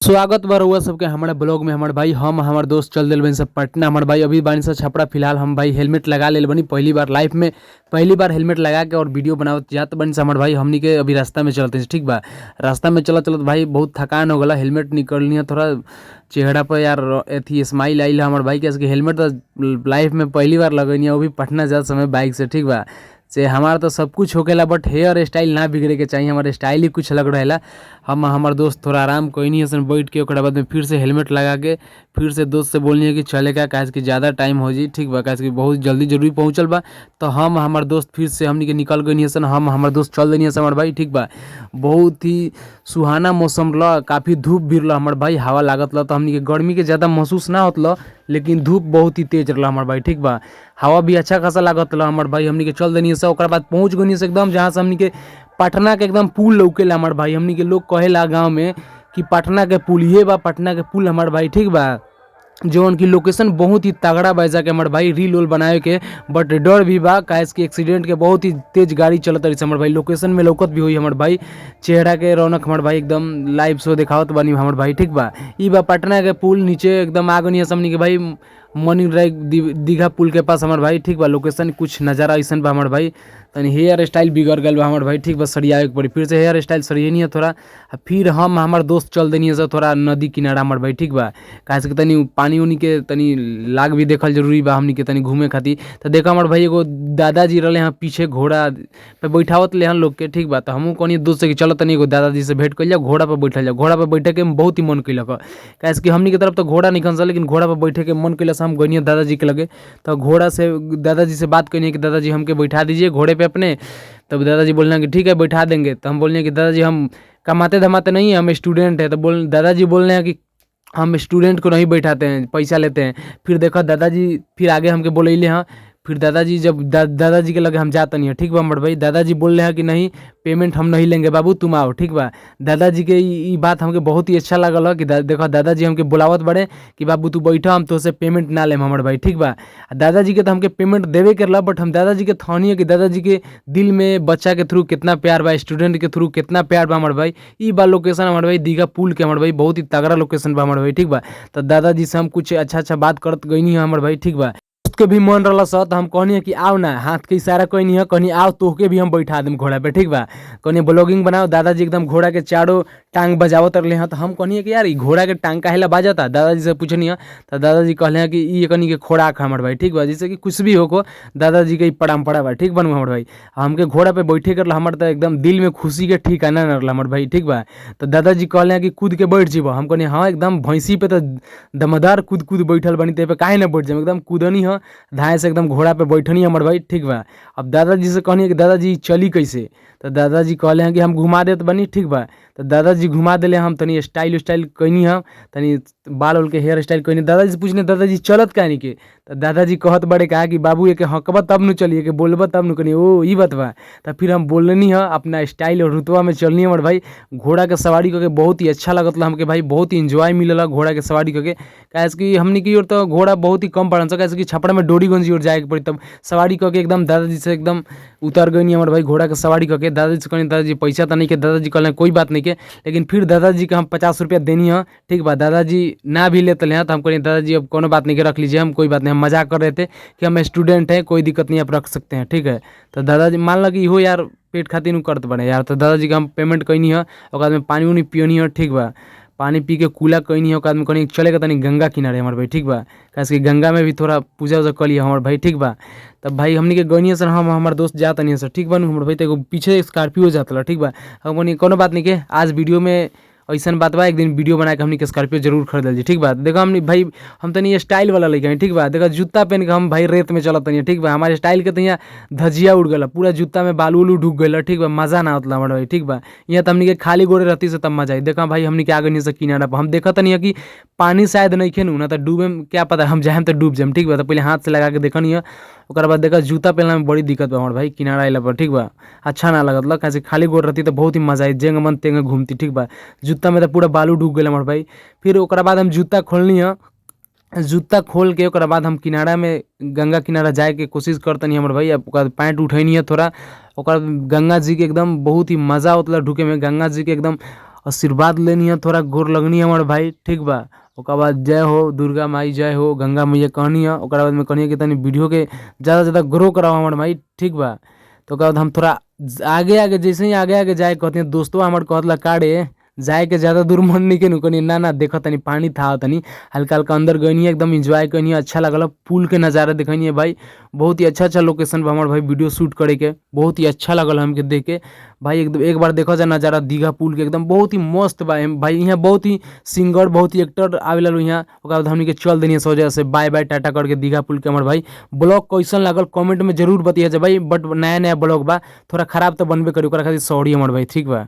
स्वागत बा रउआ सबके हमारे ब्लॉग में। हमार भाई हम हमार दोस्त चल दिल बनी सब पटना। हमार भाई अभी बानी सब छपरा। फिलहाल हम भाई हेलमेट लगा लेल बनी पहली बार लाइफ में, पहली बार हेलमेट लगा के और वीडियो बनावत जात बनी से हमार भाई। हमनी के अभी रास्ता में चलते हैं, ठीक बा। रास्ता में चलत चलत भाई बहुत थकान हो गला, हेलमेट निकलनी है थोड़ा चेहरा पर यार अथी स्माइल आइल हमार भाई के। हेलमेट तो लाइफ में पहली बार लगनी है, वो भी पटना जात समय बाइक से, ठीक बा। से हमारा तो सब कुछ होकेला बट हेयर स्टाइल ना बिगड़े के चाहिए, हमारे स्टाइल ही कुछ अलग रहेला। हम हमार दोस्त थोड़ा आराम कोई हसन बैठ के, ओकरा बाद में फिर से हेलमेट लगा के फिर से दोस्त से बोलनी है कि चले का, काहे कि ज़्यादा टाइम हो जी, ठीक बा, काहे कि बहुत जल्दी जरूरी पहुँचल बा। तो हम हमार दोस्त फिर से हमनी के निकल गई हसन, हम हमार दोस्त चल देनी हसन हमार भाई, ठीक बा। बहुत ही सुहाना मौसम ल, काफ़ी धूप भी रहा हमार भाई, हवा लागत ल, तो हमनी के गर्मी के ज़्यादा महसूस ना होत ल, लेकिन धूप बहुत ही तेज रहा हमार भाई, ठीक बा। हवा भी अच्छा खासा लागत रहा हमार भाई। हमनी के चल देनी से ओकरा बाद पहुँच गनी से एकदम जहाँ से हमनी के पटना के एकदम पुल लौकेला हमार भाई। हमनी के लोग कहेला गाँव में कि पटना के पुल ये बा, पटना के पुल हमार भाई, ठीक बा। जौन की लोकेशन बहुत ही तगड़ा बा जाके हमार भाई रील उल बनाए के, बट डर भी बा काहे कि एक्सीडेंट के बहुत ही तेज गाड़ी चलत रही हमार भाई। लोकेशन में लौकत भी हुई हमार भाई, चेहरा के रौनक हमार भाई एकदम लाइव शो दिखावत बानी हमार भाई, ठीक बा। ई बा पटना के पुल, नीचे एकदम आगनी हमनी के भाई मनी ड्राइव दीघा पुल के पास हमार भाई, ठीक बा। लोकेशन कुछ नज़ारा ऐसा बा हमार भाई। तनी हेयर स्टाइल बिगड़ गल बा हमार भाई, ठीक बा, सरियावे के पड़ी फिर से हेयर स्टाइल सरियनी है थोड़ा। फिर हम हमार दोस्त चल देनी है थोड़ा नदी किनारा हमार भाई, ठीक बा, काहे से तनी पानी उनी के तनी लाग भी देखल जरूरी बा हमनी के तनी घूमे खातिर। तो देखा हमार भाई एगो दादाजी रहे हैं पीछे घोड़ा पे बैठावत ले हन लोग के, ठीक बा। तो हमहूँ कहनी दोस्त से कि चलो तनी एगो दादाजी से भेंट कइल जाओ, घोड़ा पर बैठल जाओ। घोड़ा पर बैठे के बहुत ही मन कैलक, काहे से कि हमनी के तरफ तो घोड़ा नहीं खन, लेकिन घोड़ा पर बैठे के मन कैलक। हम गइनी दादाजी के लगे, तो घोड़ा से दादाजी से बात करनी कि दादाजी हमके बैठा दीजिए घोड़े पे अपने। तब दादाजी बोलने कि ठीक है बैठा देंगे। तो हम बोलने कि दादाजी हम कमाते धमाते नहीं हैं, हम स्टूडेंट हैं। तो बोल दादाजी बोल रहे हैं कि हम स्टूडेंट को नहीं बैठाते हैं, पैसा लेते हैं। फिर देखा दादाजी फिर आगे हमके बोलैले हैं। फिर दादाजी जब दादाजी के लगे हम जाते नहीं है, ठीक बा हमर भाई। दादाजी बोल रहे हैं कि नहीं पेमेंट हम नहीं लेंगे बाबू, तुम आओ, ठीक बा। दादाजी के ई बात हमके बहुत ही अच्छा लगल कि देखो दादाजी हमके बुलावत बड़े कि बाबू तू बैठा, हम तोसे पेमेंट ना लेम हमर भाई, ठीक बा। दादाजी के तो हमके पेमेंट देवे के रहा, बट हम दादाजी के थानी है कि दादाजी के दिल में बच्चा के थ्रू कितना प्यार बा, स्टूडेंट के थ्रू कितना प्यार बा हमार भाई। ई बा लोकेशन हमार भाई दीघा पुल के हमार भाई, बहुत ही तगड़ा लोकेशन बा हमार भाई, ठीक बा। तो दादाजी से हम कुछ अच्छा अच्छा बात करत गईनी है हमार भाई, ठीक बा। के भी मन रहा सर, तो हम कहनी कि आओ ना, हाथ के इशारा कहनी है, कहनी आओ तोहके भी हम बैठा देम घोड़ा पे, ठीक बा। कहनी ब्लॉगिंग बनाओ। दादाजी एकदम घोड़ा के चारों टांग बजावत रहे हैं। तो हम कहनी कि यार ई घोड़ा के टांग काहे ला बाजता, दादाजी से पूछनी है। तो दादाजी कहले हैं कि ई कनी के खोराक हमार भाई, ठीक बा, जैसे कि कुछ भी हो को दादाजी के परम्परा बा, ठीक बनू हमार भाई। हमके घोड़ा पे बैठे कर हमार तो एकदम दिल में खुशी के ठिकाना न रहा हमार भाई, ठीक बा। तो दादाजी कहले हैं कि कूद के बैठ जीबो। हम कहनी हाँ एकदम भैंसी पे तो दमदार कूद कूद बैठल बनी, ते पे काहे ना बैठ जाम, एकदम कूदनी है धाए से एकदम घोड़ा पे बैठनी हमार भाई, ठीक बा। अब दादाजी से कहनी कि दादाजी चली कैसे, तो दादाजी कहले हैं कि हम घुमा देत बनी, ठीक बा। तो दादाजी घुमा दिले, हम तनी स्टाइल उस्टाइल कैनी हम तनी बाल उल के हेयर स्टाइल कैनी। दादाजी से पूछने दादाजी चलत काहे के, तो दादाजी कहत बड़े कहा कि बाबू एक हकबा तब नु चलिए, के बोलबा तब नु कनी, ओ ई बात बा। तो फिर हम बोलनी है अपना स्टाइल और रुतबा में चलनी हमार भाई। घोड़ा के सवारी करके बहुत ही अच्छा लगत हमके भाई, बहुत ही इंजॉय मिलल घोड़ा के सवारी करके। काहे कि हमनी की ओर तो घोड़ा बहुत ही कम पड़न, काहे कि छपरा में डोरीगंज ओर जाए के पड़ी। तब सवारी करके एकदम दादाजी से एकदम उतर गई हमार भाई घोड़ा के सवारी करके। दादाजी से कहनी दादाजी पैसा तो नहीं के, दादाजी कहले कोई बात नहीं के, लेकिन फिर दादाजी के हम 50 रुपया देनी है, ठीक बा। दादाजी ना भी लेते हैं तो हम कहनी दादाजी अब कोनो बात नहीं के, रख लीजिए, हम कोई बात नहीं, हम मजाक कर रहे थे कि हम स्टूडेंट हैं, कोई दिक्कत नहीं, आप रख सकते हैं, ठीक है। तो दादाजी मान ल कि इहो यार पेट खातिर नु करत बने यार। तो दादाजी के हम पेमेंट कैनी है, ओकरा बाद में पानी उनी पियनी है, ठीक बा। पानी पी के कूला कैनी है, ओकरा बाद में कहनी चलेगा तनी गंगा किनारे हमार भाई, ठीक बा, काहे कि गंगा में भी थोड़ा पूजा उजा कर लिया हमार भाई, ठीक बा। तब भाई हमनी के गइनी सर, हम हमार दोस्त जात नहीं सर, ठीक बा हमार भाई। तो एगो पीछे स्कॉर्पियो जात रहा, ठीक बा। हम कहनी कोनो बात नहीं के, आज वीडियो में ऐसा बात बा, एक दिन वीडियो बना के हमनी के स्कॉर्पियो जरूर खरीदल जी, ठीक बा। देखो हमनी भाई हम तनी स्टाइल वाला लइका हैं, ठीक बा। देखो जूता पहन के हम भाई रेत में चलत तनी, ठीक बा। हमारे स्टाइल के तनिया धजिया उड़ गला, पूरा जूता में बालू उलू ढुक गला, ठीक बा, मजा ना आवत हमारे भाई, ठीक बा। यहाँ तो हमनी के खाली गोड़े रहती से तब मजा आई। देखो भाई हमनी के आगे नहीं से किनारा पर हम देखत तनी कि पानी शायद नहीं खेनू ना, तो डूबे क्या पता, हम जाएम तो डूब जाएम, ठीक बा। तो पहले हाथ से लगा के देखनी है, ओकरा बाद देखा जूता पहनला में बड़ी दिक्कत बा हमार भाई किनारा अइला पर, ठीक बा। अच्छा ना लगत ल, काहे खाली गोड़ रहती तो बहुत ही मजा आई, जेंग मन तेंग घूमती, ठीक बा। जूता में तो पूरा बालू डूब गेल हमार भाई। फिर ओकरा बाद हम जूता खोलनी है, जूता खोल के ओकरा बाद हम किनारा में गंगा किनारा जाए के कोशिश करतनी हमार भाई। अब ओकरा पैंट उठैनी है थोड़ा, ओकरा गंगा जी के एकदम बहुत ही मजा आवत ढुके में। गंगा जी के एकदम आशीर्वाद लेनी है, थोड़ा गोर लगनी हमर भाई, ठीक बा। ओकर बाद जय हो दुर्गा माई, जय हो गंगा मैया कहनी है। ओकरा बाद में कहनी है कि तनी वीडियो के ज़्यादा से ज़्यादा ग्रो कराओ हमर भाई, ठीक बा। तो ओकरा बाद हम थोड़ा आगे आगे जैसे ही आगे आगे जाए कहती दोस्तों हमार कहत का रे जाए के ज़्यादा दूर मन नहीं के कहनी ना ना देखो तनी पानी था तनी हल्का हल्का अंदर गई एकदम इंजॉय कैनी, अच्छा लगल। पुल के नज़ारा देखनी है भाई, बहुत ही अच्छा अच्छा लोकेशन पर हमार भाई वीडियो शूट करे के बहुत ही अच्छा लगल हमके देख के भाई। एकदम एक बार देखो जा नज़ारा दीघा पुल के, एकदम बहुत ही मस्त बा भाई। यहाँ बहुत ही सिंगर बहुत ही एक्टर आवेला यहाँ। ओकरा बाद हमनी के चल देनी सो से बाय बाय टाटा करके दीघा पुल के। हमार भाई ब्लॉग कैसन लागल कमेंट में जरूर बतिया जा भाई, बट नया नया ब्लॉग बा, थोड़ा खराब तो बनबे करी, ओकरा खातिर सॉरी हमार भाई, ठीक बा।